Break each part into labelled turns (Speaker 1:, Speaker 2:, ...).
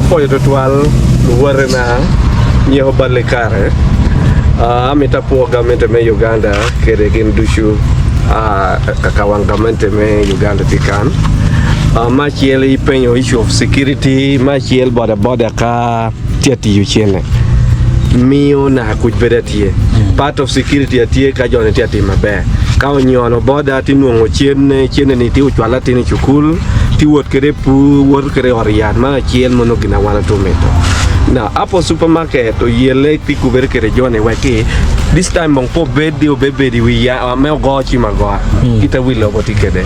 Speaker 1: Apwoyo tutwal luwotena nyeko balli kare. Amito apwo gamente me Uganda kede gin ducu kaka wang gamente me Uganda tye kan. Me acel ipenyo issue of security, me acel boda boda ka tye atiyo cene miyo naka kuc bedo atye. Part of security atye ka joni tye atimo maber. Ka onyono boda ti nongo cene, cene ni ti ocwalo latin i cukul, ti wot kede i pur, woto kede i ot yat man acel mono gin awana tu mito. Now Apple supermarket oyelle pi kubere kede joni wek ki this time bong pe obed di obe bedo i wi ya me ogo cim agoa kita wi lobo tye kede.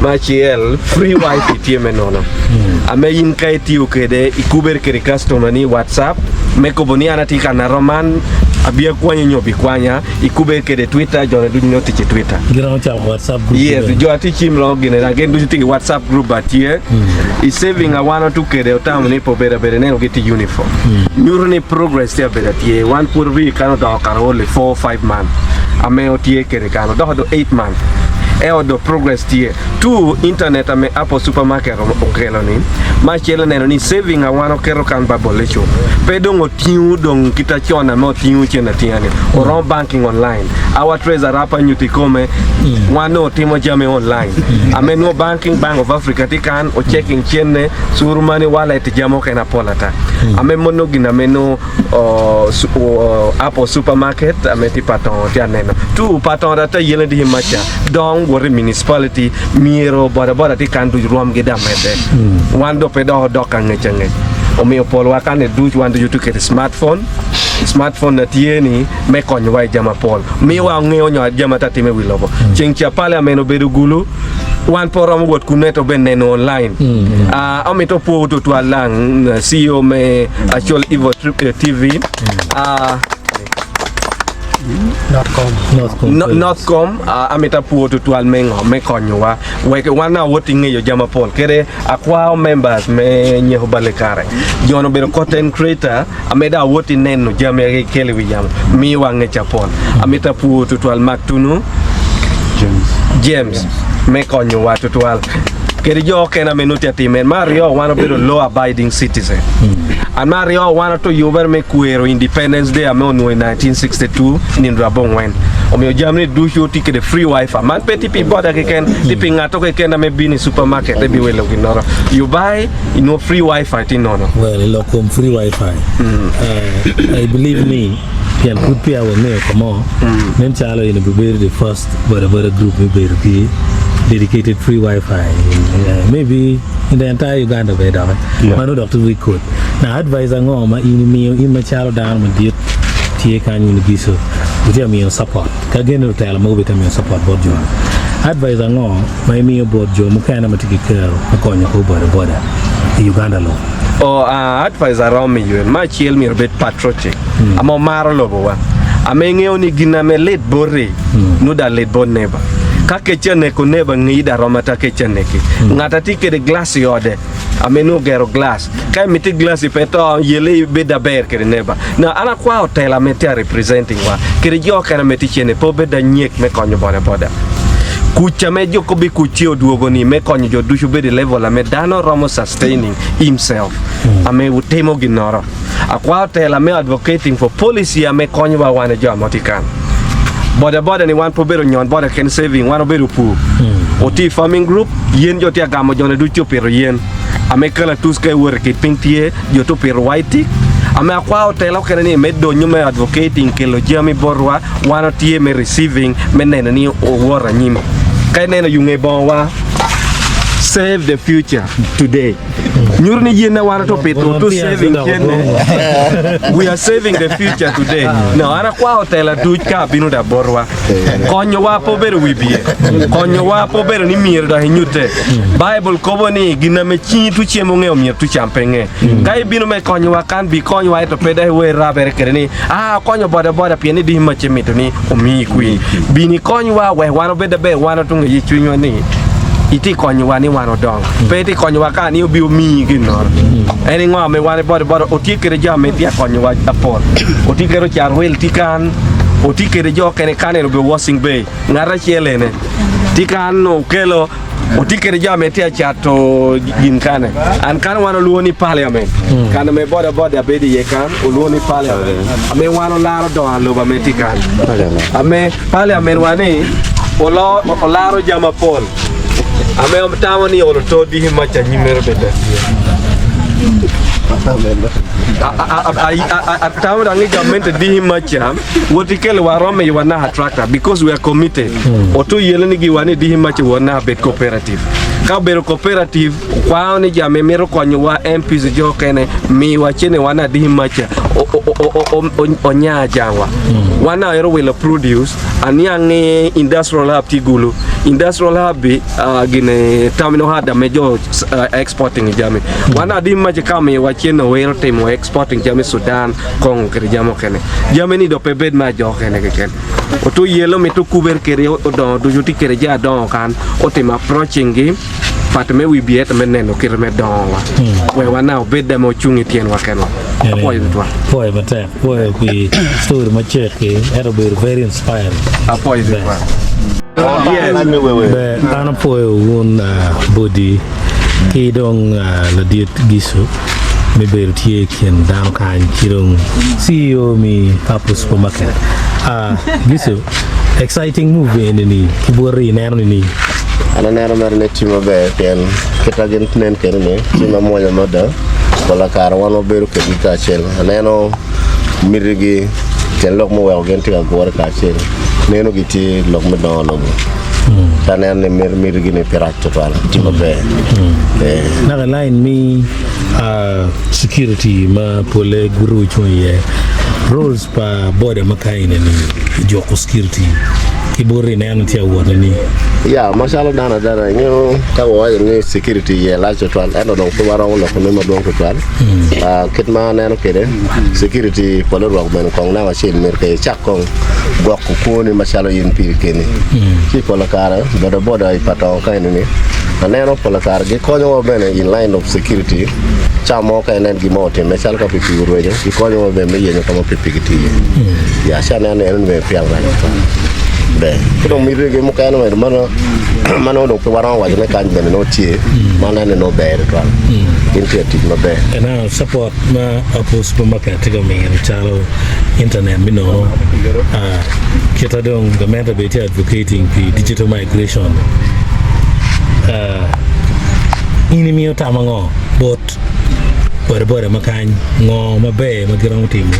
Speaker 1: Me acel free wifi tye me nono ame in ka itiyo kede ikubere kede customer ni i whatsapp me kobo ni an atye ka nato man abi akwanyi nyo obikwanya Ikube kede Twitter, jone ducu nongo tic i Twitter.
Speaker 2: Giromo cako WhatsApp group
Speaker 1: Yes,
Speaker 2: bene.
Speaker 1: jo atye cim romo gine na gin ducu tye ki WhatsApp group ba tye. I saving a wan otuk kede otamo ni pe obedo abeda ineno gitye uniform. Nyuto ni progress tye abeda tye. Wan pud rii kan odoko kare only 4 5 month ame otye kede kan odoko do 8 month. Eo do progress tye. Two, internet ame Apple supermarket okelo ni ma acel oneno ni saving a wan oketo kan ba boleco pe dong otingo dong kita con ame otingo cen atinga ni oromo banking online our treasurer apa nyuto ikome wan dong otimo jami online ame nwo banking bank of Africa tye kan o checking cene suru money wallet jami okene apol ata ame mono gin ame nongo Apple supermarket ame tye patongo tye aneno two patongo ata yele dihi maca Dong wot i municipality myero boda boda tye kan duc rwom gi da medde. Wan do pe dok odok ka ngec angec. Omiyo pol wa kan duc wan ducu tye kede smartphone. Smartphone na tye ni me konyo wa i jami mapol. Miyo wa ngeyo nyo jami ma tye atime i wi lobo. Ceng ca parliament obedo gulu wan pe oromo wot kunu ento bene neno online. Ah, omito pwowu tutwal lang CEO me Acholi Evo TV. Ah, Northcom amito apwo tutwal me ngo me konyowa wek wan awot ingeyo jami mapol kede akwao members me nyeko bale kare jon obedo content creator amedo awot ineno jami agi kelo i wi yamo miyowa ngec apol amito apwo tutwal Mark Tunu James me konyowa tutwal kede jo okene ame nongo tye atime me aryo wan obedo law abiding citizen An me aryo, wan oto yubere me kwero Independence Day ame onwongo i 1962 nindo abongwen. Omiyo jamini ducu tye kede free wifi. Man pe tye pi boda keken, tye pi ngato keken ame bino i supermarket ebiwilo ginoro. You buy, inwongo free wifi tye nono.
Speaker 2: Well, i lok kom free wifi, I believe ni pien pud peya wangeyo ka mo, nen calo in ibibedo the first boda boda group me bedo ki dedicated free wifi in maybe in the entire Uganda bene doki. Mano dok tye record. Now advice ango ma in imiyo in macalo dano madit tye kany in Giso itye ka miyo support ka gene lutela mogo bene tye ka miyo support bot jo ni. Advice ango ma imiyo bot jo mukene ma tye ki kero me konyo kor boda boda i Uganda lung?
Speaker 1: Oh, advice aromo miyo en, me acel myero obed patriotic, ame omaro lobowa, ame ingeyo ni gin ame lit boti nongo dong lit bot neighbor. Ka kec tye aneko neighbor ngeyi dong arom ata kec tye aneki. Ngat atye kede glass i ode, ame nongo ogero glass, ka imiti glass-ci pe to, yelle ibed aber kede neighbor. Now an akwao tela ame tye a representing wa kede jo okene ame tye cene pe obed anyek me konyo boda boda. Kuc ame jo kobi kuc tye odwogo ni me konyo jo ducu bedo i level ame dano romo sustaining himself ame timo ginoro. Akwao tela me advocating for policy ame konyo wa wan jo ame tye kan. Boda boda ni wan pe obedo nyon boda keken saving wan obedo pur. Oti farming group yen jo tye agamo jone ducu tye opito yen ame kalatus ka iwoto i kit piny tye jo tye opito white tik ame akwao tela okene ni me donyo me advocating kelo jami botwa wan otye me receiving me neno ni owoto anyim. Ka ineno yunge bongo wa save the future today. Nyuto ni yen na wan oto pito to saving cene. We are saving the future today. Now an akwao tela duc ka abino da botwa. Konyowa pe obedo wibye. Konyowa pe obedo ni myero dok inyutte. Baibul kobo ni gin ame cingi tu cemo nge omyero tu cam pe nge. Ka ibino me konyowa kan bi konywa ento pe dok iwer rabere kede ni ah akonyo boda boda pien ni dihi mace mito ni omiyi kwir. Bin ikonywa wek wan obed aber wan otung iye cwinywa ni itye konyowa ni wan odong. Pe itye konyowa ka ni obi omiyi gin-noro. En ingo me wan boda boda otye kede jo ame tye konyowa apol. Otye kede ocat wil tye kan, otye kede jo okene kan en obedo washing bay. Ngat acel ene tye kan okelo. Oti kede jo ame tye acato gin kane. An kan wan olwongo ni parliament. Kan ame boda boda bedo iye kan olwongo ni parliament. Ame wan olaro dongo alobo ame tye kan. Ame parliament wa ni olo olaro jami mapol. Ame otamo ni olo to dihi mac anyim meno bene. Atamo dang ni gamente dihi maca wot ikelo wa romo i wa naka tractor because we are committed. Oto yele ni giwa ni dihi maca wot naka bed cooperative. Ka obedo cooperative okwao ni jami mito konyo wa MPs jo kene miwa cene wa na dihi maca onya jangwa. Wan na ero wilo produce Aniang ni industrial hub tye Gulu. Industrial hub bi uh, gine terminal hub me jo uh, exporting jami. Mm. Wan adi ma ka mi wa cen owero timo exporting jami Sudan, Congo kede jami okene. Jami ni do pe bed ma jo okene keken. Oto yelo mi to kuber kede odongo ducu ti kede ja dongo kan otimo approaching gi pat me wi biet me neno kite me dongo wa. Mm. We wana obed da me ocung i tyen wa kenwa. Apwoyo tutwal.
Speaker 2: Pwoyo matek. Pwoyo pi story macek-ki ento obedo very inspiring.
Speaker 1: Apwoyo tutwal.
Speaker 2: Ber, an apwoyo wun Bodi ki dong ladit Gicu me bedo tye i kin dano kany ki dong CEO me Apple Supermarket. Gicu, exciting move eni-ni ki boti ineno nining?
Speaker 3: An aneno mere ni tye maber pien kita gin nen kede ni tye mamwonya mada pol kare wan wabedo kedgi kacel aneno mitigi tyen lok muweko gin tye ka gure kacel neno gitye lok me dongo lobo ci aneno ni mitigi ni pe rac tutwal tye maber.
Speaker 2: Naka line me security ma pole guruko cung iye roles pa boda ma ka eni ni juko security ki boti ineno tye awote ni.
Speaker 3: Ya, macalo dano adada ingeyo ka wawaco ni security iye lac tutwal ento dong pe waromo loko ne madwong tutwal. Ah, kit ma aneno kwede security pole rwok bene kong namba acel myero ke icak kong gwoko kwoni macalo in piri keni. Ci pol kare boda boda i patongo ka eni ni aneno pol kare gikonyowa bene in line of security Ca mo ka inen gin mo otimme calo ka pikipiki orwenyo, gikonyowa bene me yenyo ka ma pikipiki tye iye. Ya, ci aneno ni enoni bene pyem rac tutwal. Ber. Ki dong mitigi mukene bene ma ma nongo dong pe waromo wacone kany bene nongo tye, ma aneno ni nongo ber tutwal. Gin tye ka tic maber.
Speaker 2: Now support ma Apple Supermarket tye ka mino calo internet me nono, kita dong gamente bene tye advocating pi digital migration. In imiyo tam ango bot bodaboda ma kany? Ngo maber ma giromo timo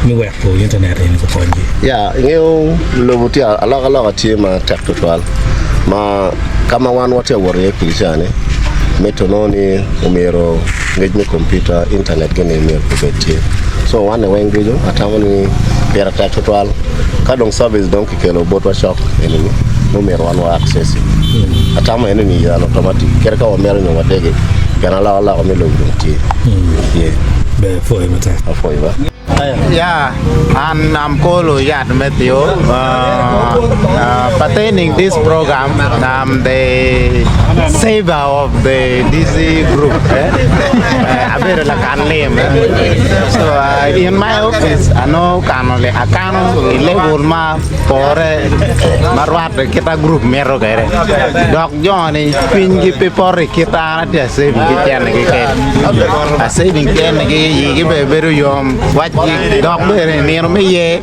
Speaker 2: me weko intanet eni okonygi?
Speaker 3: Ya, ingeyo lobo tye alokaloka tye matek tutwal ma ka ma wan watye ka wot iye kwede ca-ni mito nongo ni omyero ngec me kompiuta intanet gini myero obed tye so wan-ni weng ducu atamo ni pire tek tutwal ka dong cavic dong kikelo botwa cok eni-ni nongo myero wan wa access atamo eni ni an automatic kadi ka wamito nyo wadege pien alokaloka me lobo dong tye yeah.
Speaker 2: Ber apwoyo matek.
Speaker 3: Apwoyo ba.
Speaker 4: Yeah, and I'm called Oyat Matthew. Pertaining this program, I'm the saver of the DC group. Eh? Abedo lakan lim. Eh? So in my office, I know kano le akano i level ma pore ma rwatte kita group mito kwede. Dok jo-ni cwinygi pe poto i kit an atye a saving ki cente keken. A saving cente-gi igi bene bedo yom wacgi dok bene nino me ye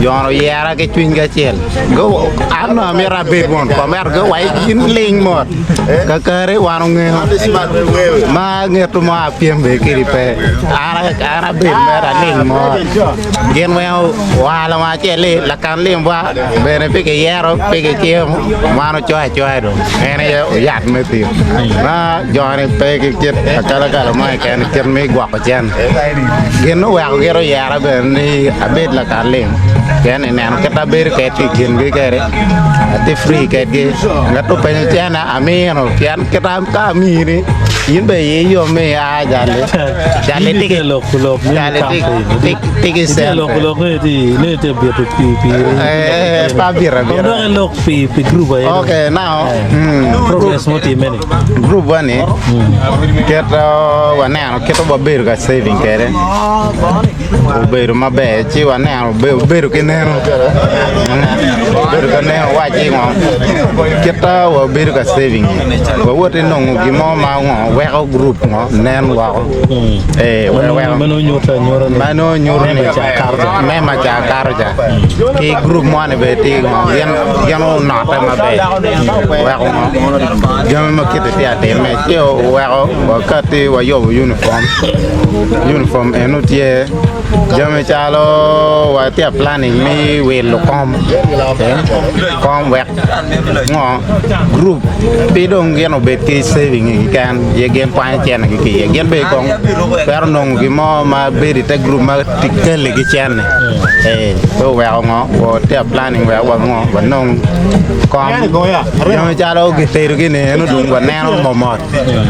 Speaker 4: jo-ni oyera ki cwinygi acel. An onongo amito abed won kom ento guwaco in ling mot kakare wan ongeyo ma ngeto mo apyem bene kedi pe an abed mere aling mot. Gin weng oa lawang acel ni lakan limwa bene pe kiyero pe kicimo wan ocoyo acoya dong en aye oyat me tim ma joni pe ki kit akalakala mo keken kit me gwoko cen gin oweko gin oyera bene ni abed lakan lim pien ineno kit abedo kwedgi i kingi kwede atye free kwedgi ngat openyo cene amino pien kit ka amini in bene ii yom ni ia jali jali tye ki cente okay now group wa ni kit waneno kit ma wabedo ka saving kwede. Obedo maber ci waneno obedo ki neno obedo ka neno waci ngo kita wabedo ka saving wawoti nongo gin mo ma ngo weko group ngo nen woko eh
Speaker 2: Meno nyuto anyuta ni
Speaker 4: mano nyuto ni
Speaker 2: member ca kato ca.
Speaker 4: member ca kato ca ki group moni bene tye ngo gin gin onote maber weko ngo jami ma kite tye atime ci oweko wakati wayubo uniform Uniform eno tye jami calo watye ka planning me wilo kom kom wek ngo gurup pe dong gin obed ki saving keken ye gin kwanyo cene ki iye gin bene kong twero nongo gin mo ma bedo ite gurup ma keli ki cene ci oweko ngo watye ka planning wek wango wanong kom jami calo gitedo gini eno dong waneno mot.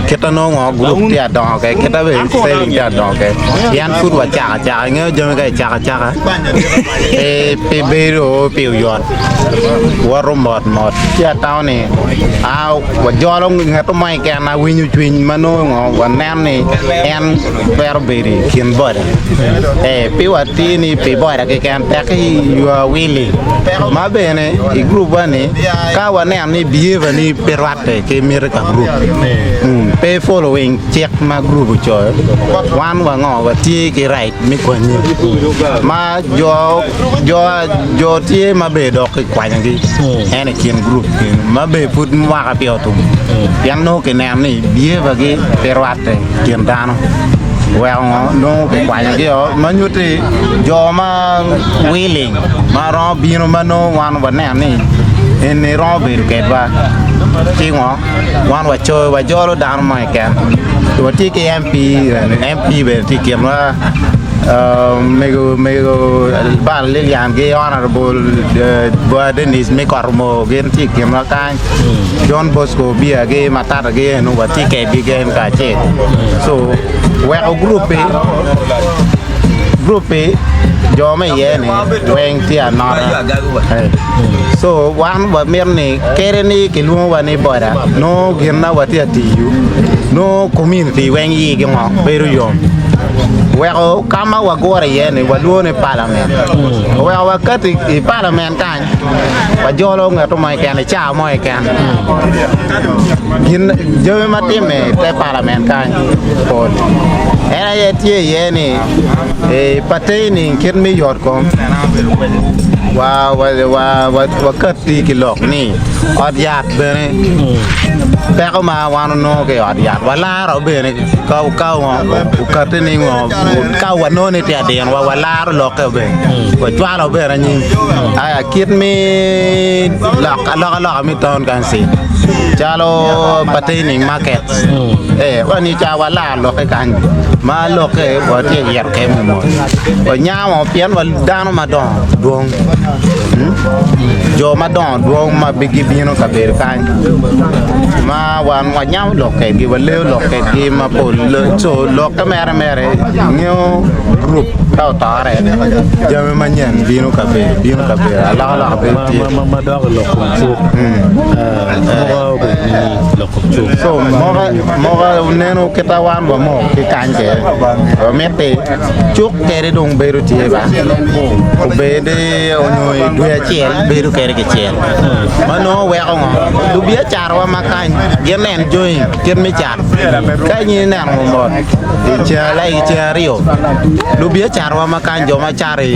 Speaker 4: Kita nongo gurup tye adongo ke kita bene saving tye adongo ke pien pud wacako acaka ingeyo jami ka icako acaka pe pe bedo pi oyot woto mot mot ci atamo ni a wajolo ngeto mo keken awinyo cwiny ma nongo waneno ni en twero bedo i kin boda ee pe watye ni pi boda keken peki you are willing ma bene i gurup wa ni ka waneno ni behavior ni pe rwatte Pe ki miti ka gurup pe following cik ma gurup ocoyo wan wango watye ki right me kwanyi ma jo jo jo tye ma bene dok kikwanyogi en i kin gurup kenu ma bene pud mwaka peya otum pien nongo kineno ni behavior gi pe rwatte i kin dano weko ngo nongo kikwanyogi o ma nyutti jo ma willing ma romo bino ma nongo wan waneno ni eni romo bedo kedwa ci ngo wan wacoyo wajolo dano mo keken watye ki MP MP bene tye i kinwa mego mego Bal Lilian ki Honorable Boa Denis me Koromo gin tye i kinwa kany John Bosco Obia ki Matata gi eno watye kedgi gen kacel so weko gurup-pi gurup-pi jo ma iye ni weng tye anota so wan wamito ni kadi ni kilwongowa ni boda nongo gin ma watye ka tiyo nongo komuniti weng igi ngo bedo yom weko ka ma wagure iye ni walwongo ni palament oweko wakati i palament kany wajolo ngat mo keken i caa mo keken gin jami ma timme i te palament kany pol en aye tye iye ni pertaining kit me yot kom wakatti ki lok ni ot yat bene peko ma wan onongo ki i ot yat walaro bene ka okatti ni ngo ka wanongo ni tye adinowa walaro lokke bene wacwalo bene anyim aya kit me alokaloka me town council calo pertaining market ca walaro lokke kany ma lokke watye ka yito kemo mot wanyamo pien wa dano madongo dwong jo madongo dwong ma gibino ka bedo kany ma wan wanyamo lok kedgi waleyo lok kedgi mapol co lokke mere mere ngeyo gurup ka otore jami manyen bino ka bedo bino ka bedo alokaloka bedo tye
Speaker 2: Ma dok i lok kom cuk mogo obedo ni lok kom cuk.
Speaker 4: So mogo neno kita wan wamok ki kany kede wamiti cuk kede dong bedo tye ba obed onyo i dwe acel bedo kede kicel ma nongo weko ngo lubiacara wa ma kany gin nen join kit me cat ka in ineno mot i ceng aryo lubiacara wa ma kany jo ma cato i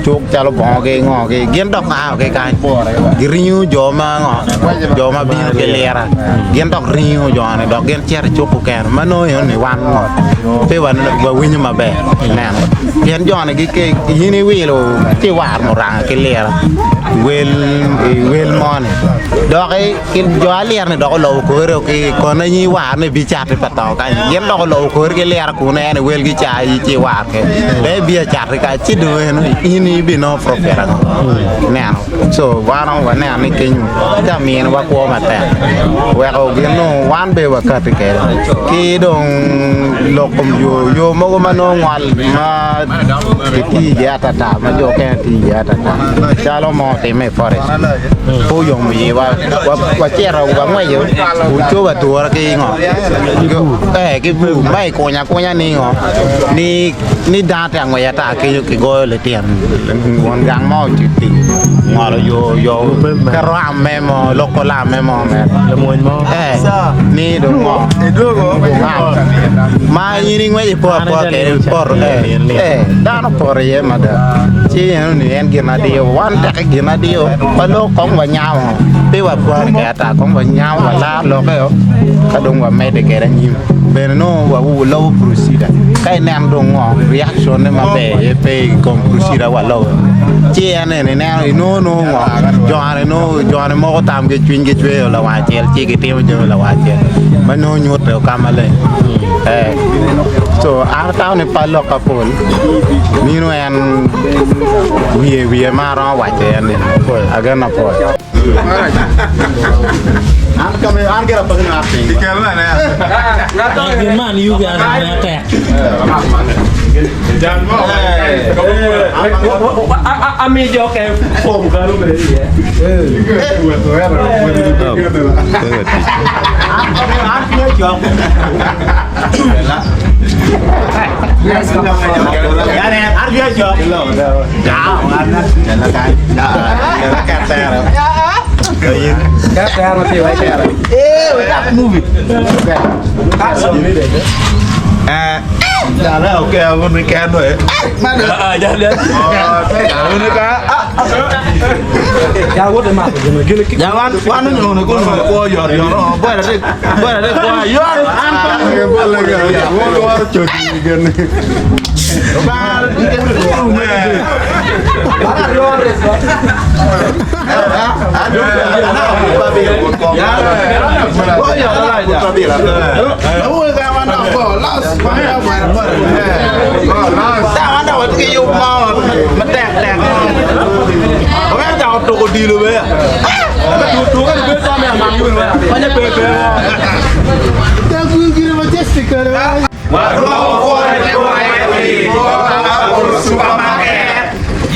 Speaker 4: cuk calo bongo ki ngo ki gin dok ao ki kany giringo jo ma ngo jo ma bino ki lira gin dok ringo jo ni dok gin cito i cuk mukene ma nongo eno ni wan ngo pe wawinyo maber ineno pien jo ni in iwilo ci iwaro muranga ki lira wel wel moni doki jo alira ni dok olobo kore ki kono in iwaro ni ibicati pa to kany gin dok olobo kori ki lira kun en welgi ca ci iwaro ke dong ibia cati kany ci dong eno in ibinongo profit ango ineno So wan waneno ni kenyo tye ka miniwa kwo matek weko gin nongo wan bene wakati kwede ki dong Lok kom yo, yo mogo ma nongo ngwal ma kitiyo iye atata ma jo okene tiyo iye atata calo mo otimme i forest pe oyomo iwa wacito wangweco ocobo atura ki ngo eh ki bur ma ikunyo akunya ni ngo ni ni dano tye ka ngwec ata kenyo kigoyo litino won gang mo ongolo yo yo ki rwamme mo loko lamme mo mere
Speaker 2: Lamwony mo.
Speaker 4: Eh, ni dong ngo ma in ingweco ipo apoa kede poto eh, eh, dano poto iye mada ci eno ni en gin adiyo wan teke gin adiyo walok kong wanyamo pe wapwaro kede ata kong wanyamo walar loke ka dong wamedde kede anyim bene nongo walobo procedure ka ineno dong ngo reaction ne maber aye pe i kom procedure walobo ci en eni ineno inongo nongo ngo jone nongo jone moko tamgi cwinygi cweyo lawang acel ci gitimo jami lawang acel ma nongo nyute ka maleng eh so an atamo ni pa lok ka pol mino en wiye wiye ma aromo waco en ni ageno pol.
Speaker 2: Gin man yugi an aye tek.
Speaker 1: Ami jo ke fom kanu bene iye.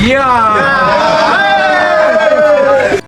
Speaker 1: Yeah.